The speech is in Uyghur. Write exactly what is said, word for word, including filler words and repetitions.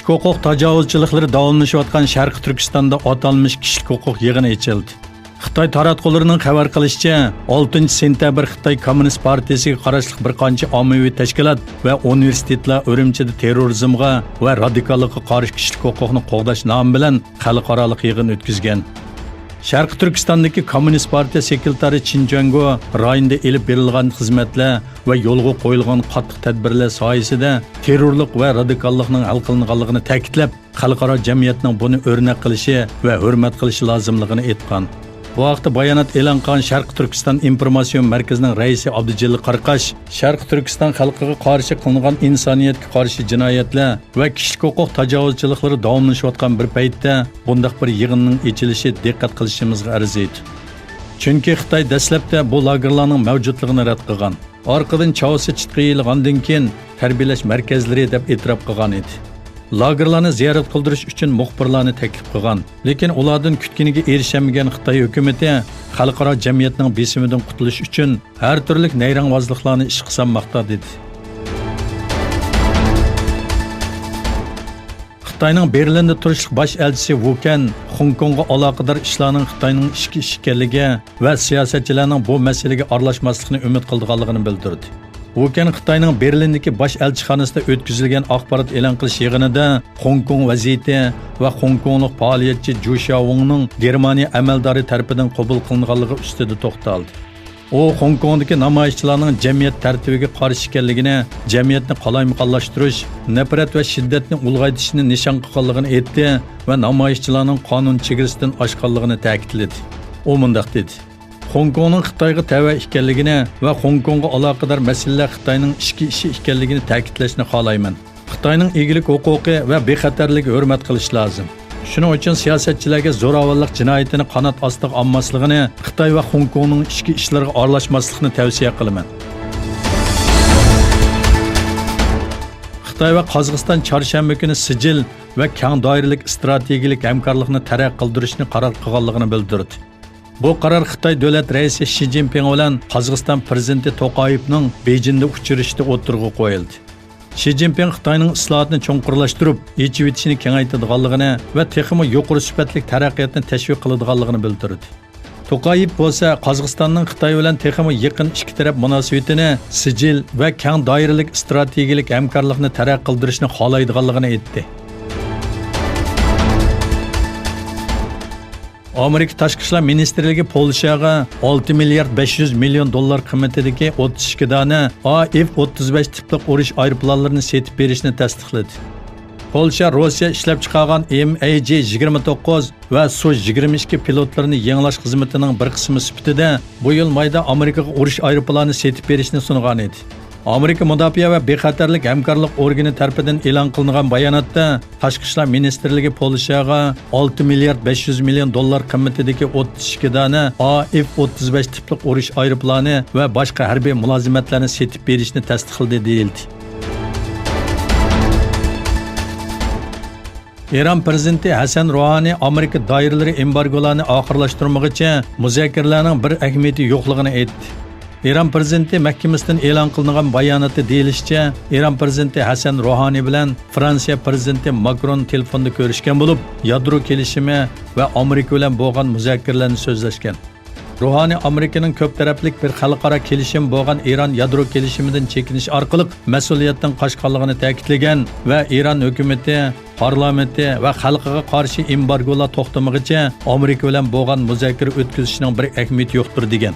كىشىلىك ھوقۇق تاجاۋۇزچىلىقلىرى داۋاملىشىۋاتقان شەرقىي تۈركىستاندا ئاتالمىش كىشىلىك ھوقۇق يىغىنى ئېچىلدى. خىتاي تاراتقۇلىرىنىڭ خەۋەر قىلىشىچە، ئالتىنچى سېنتەبىر خىتاي كوممۇنىست پارتىيىسىگە قاراشلىق بىر قانچە ئاممىۋى تەشكىلات ۋە ئۇنىۋېرسىتېتلار ئۈرۈمچىدە تېررورىزمغا ۋە رادىكاللىققا قارشى كىشىلىك ھوقۇقنى قوغداش نامى بىلەن خەلقئارالىق يىغىن ئۆتكۈزگەن. شەرقىي تۈركىستاندىكى كوممۇنىست پارتىيە سېكرېتارى چىن جۇەنگو رايوندا ئېلىپ بېرىلغان خىزمەتلەر ۋە يولغا قويۇلغان قاتتىق تەدبىرلەر سايىسىدە تېررورلۇق ۋە رادىكاللىقنىڭ ھەل قىلىنغانلىقىنى تەكىتلەپ، خەلقئارا جەمئىيەتنىڭ بۇنى ئۆرنەك قىلىشى ۋە ھۆرمەت قىلىشى لازىملىقىنى ئېيتقان. بۇ ھەقتە بايانات ئېلان قىلغان شەرقىي تۈركىستان ئىنفورماتسىيون مەركىزىنىڭ رەئىسى ئابدۇجېلىل قاراقاش، شەرقىي تۈركىستان خەلقىگە قارشى قىلىنغان ئىنسانىيەتكە قارشى جىنايەتلەر ۋە كىشىلىك ھوقۇق تاجاۋۇزچىلىقلىرى داۋاملىشىۋاتقان بىر پەيتتە، بۇنداق بىر يىغىننىڭ ئېچىلىشى دىققەت قىلىشىمىزغا ئەرزىيدۇ. چۈنكى خىتاي دەسلەپتە بۇ لاگېرلارنىڭ مەۋجۇتلۇقىنى رەت قىلغان. ئارقىدىن چاۋسى چىتقا يېيىلغاندىن كېيىن، تەربىيەلەش مەركەزلىرى دەپ ئېتىراپ قىلغان ئىدى. لاگېرلارنى زىيارەت قىلدۇرۇش ئۈچۈن مۇخبىرلارنى تەكلىپ قىلغان، لېكىن ئۇلاردىن كۈتكىنىگە ئېرىشەلمىگەن خىتاي ھۆكۈمىتى خەلقئارا جەمئىيەتنىڭ بېسىمىدىن قۇتۇلۇش ئۈچۈن ھەر تۈرلۈك نەيرەڭۋازلىقلارنى ئىشقا سالماقتا، دېدى. خىتاينىڭ بېرلىندا تۇرۇشلۇق باش ئەلچىسى ۋۇ كەن خوڭكوڭغا ئالاقىدار ئىشلارنىڭ خىتاينىڭ ئىچكى ئىشى ئىكەنلىكى ۋە سىياسەتچىلەرنىڭ بۇ مەسىلىگە ئارىلاشماسلىقىنى ئۈمىد قىلىدىغانلىقىنى بىلدۈردى. ۋۇ كەن خىتاينىڭ بېرلىندىكى باش ئەلچىخانىسىدا ئۆتكۈزۈلگەن ئاخبارات ئېلان قىلىش يىغىنىدا خوڭكوڭ ۋەزىيىتى ۋە خوڭكوڭلۇق پائالىيەتچى جۇ شياۋۇڭنىڭ گېرمانىيە ئەمەلدارى تەرىپىدىن قوبۇل قىلىنغانلىقى ئۈستىدە توختالدى. ئۇ خوڭكوڭدىكى نامايىشچىلارنىڭ جەمئىيەت تەرتىپىگە قارشى ئىكەنلىكىنى، جەمئىيەتنى قالايمىقانلاشتۇرۇش، نەپرەت ۋە شىددەتنى ئۇلغايتىشنى نىشان قىلغانلىقىنى ئېيتتى ۋە نامايىشچىلارنىڭ قانۇن چېگرىسىدىن ئاشقانلىقىنى تەكىتلىدى. ئۇ مۇنداق دېدى: خوڭكوڭنىڭ خىتايغا تەۋە ئىكەنلىكىنى ۋە خوڭكوڭغا ئالاقىدار مەسىلىلەر خىتاينىڭ ئىچكى ئىشى ئىكەنلىكىنى تەكىتلەشنى خالايمەن. خىتاينىڭ ئىگىلىك ھوقۇقى ۋە بىخەتەرلىكىگە ھۆرمەت قىلىش لازىم. شۇنىڭ ئۈچۈن سىياسەتچىلەرگە زوراۋانلىق جىنايىتىنى قانات ئاستىغا ئالماسلىقىنى، خىتاي ۋە خوڭكوڭنىڭ ئىچكى ئىشلىرىغا ئارىلاشماسلىقنى تەۋسىيە قىلىمەن. خىتاي ۋە قازاقىستان چارشەنبە كۈنى سىجىل ۋە كەڭ دائىرىلىك ئىستراتېگىيەلىك ھەمكارلىقنى تەرەققىي قىلدۇرۇشنى قارار قىلغانلىقىنى بىلدۈردى. بۇ قارار خىتاي دۆلەت رەئىسى شى جىنپىڭ بىلەن قازاقىستان پىرېزىدېنتى توقايېۋنىڭ بېيجىڭدا ئۇچرىشىشىدا ئوتتۇرىغا قويۇلدى. شى جىنپىڭ خىتاينىڭ ئىسلاھاتنى چوڭقۇرلاشتۇرۇپ، ئېچىۋېتىشنى كېڭەيتىدىغانلىقىنى ۋە تېخىمۇ يۇقىرى سۈپەتلىك تەرەققىياتنى تەشۋىق قىلىدىغانلىقىنى بىلدۈردى. توقايېۋ بولسا قازاقىستاننىڭ خىتاي بىلەن تېخىمۇ يېقىن ئىككى تەرەپ مۇناسىۋىتىنى سىجىل ۋە كەڭ دائىرىلىك ئىستراتېگىيەلىك ھەمكارلىقنى تەرەققىي قىلدۇرۇشنى خالايدىغانلىقىنى ئېيتتى. ئامېرىكا تاشقى ئىشلار مىنىستىرلىكى پولشاغا ئالتە مىليارد بەش يۈز مىليون دوللار قىممىتىدىكى ئوتتۇز ئىككى دانە ئا ئېف ئوتتۇز بەش تىپلىق ئۇرۇش ئايروپىلانلىرىنى سېتىپ بېرىشنى تەستىقلىدى. پولشا روسىيە ئىشلەپچىقارغان ئېم ئەي جى يىگىرمە توققۇز ۋە سۇ يىگىرمە ئىككى پىلوتلىرىنى يېڭىلاش خىزمىتىنىڭ بىر قىسمى سۈپىتىدە بۇ يىل مايدا ئامېرىكىغا ئۇرۇش ئايروپىلانى سېتىپ بېرىشنى سۇنغانىدى. ئامېرىكا مۇداپىئە ۋە بىخەتەرلىك ھەمكارلىق ئورگىنى تەرىپىدىن ئېلان قىلىنغان باياناتتا، تاشقى ئىشلار مىنىستىرلىكى پولشاغا ئالتە مىليارد بەش يۈز مىليون دوللار قىممىتىدىكى ئوتتۇز ئىككى دانە ئا ئېف ئوتتۇز بەش تىپلىق ئۇرۇش ئايروپىلانى ۋە باشقا ھەربىي مۇلازىمەتلەرنى سېتىپ بېرىشنى تەستىقلىدى، دېيىلدى. ئىران پىرېزىدېنتى ھەسەن روھانى ئامېرىكا دائىرىلىرى ئېمبارگولارنى ئاخىرلاشتۇرمىغۇچە مۇزاكىرىلەرنىڭ بىر ئەھمىيىتى يوقلۇقىنى ئېيتتى. ئىران پىرېزىدېنتى مەھكىمىسىدىن ئېلان قىلىنغان باياناتتا دېيىلىشىچە، ئىران پىرېزىدېنتى ھەسەن روھانى بىلەن فرانسىيە پىرېزىدېنتى ماكرون تېلېفوندا كۆرۈشكەن بولۇپ، يادرو كېلىشىمى ۋە ئامېرىكا بىلەن بولغان مۇزاكىرىلەرنى سۆزلەشكەن. روھانى ئامېرىكىنىڭ كۆپ تەرەپلىك بىر خەلقئارا كېلىشىم بولغان ئىران يادرو كېلىشىمىدىن چېكىنىش ئارقىلىق مەسئۇلىيەتتىن قاچقانلىقىنى تەكىتلىگەن ۋە ئىران ھۆكۈمىتى، پارلامېنتى ۋە خەلقىگە قارشى ئېمبارگولار توختىمىغىچە ئامېرىكا بىلەن بولغان مۇزاكىرە ئۆتكۈزۈشنىڭ بىر ئەھمىيىتى يوقتۇر، دېگەن.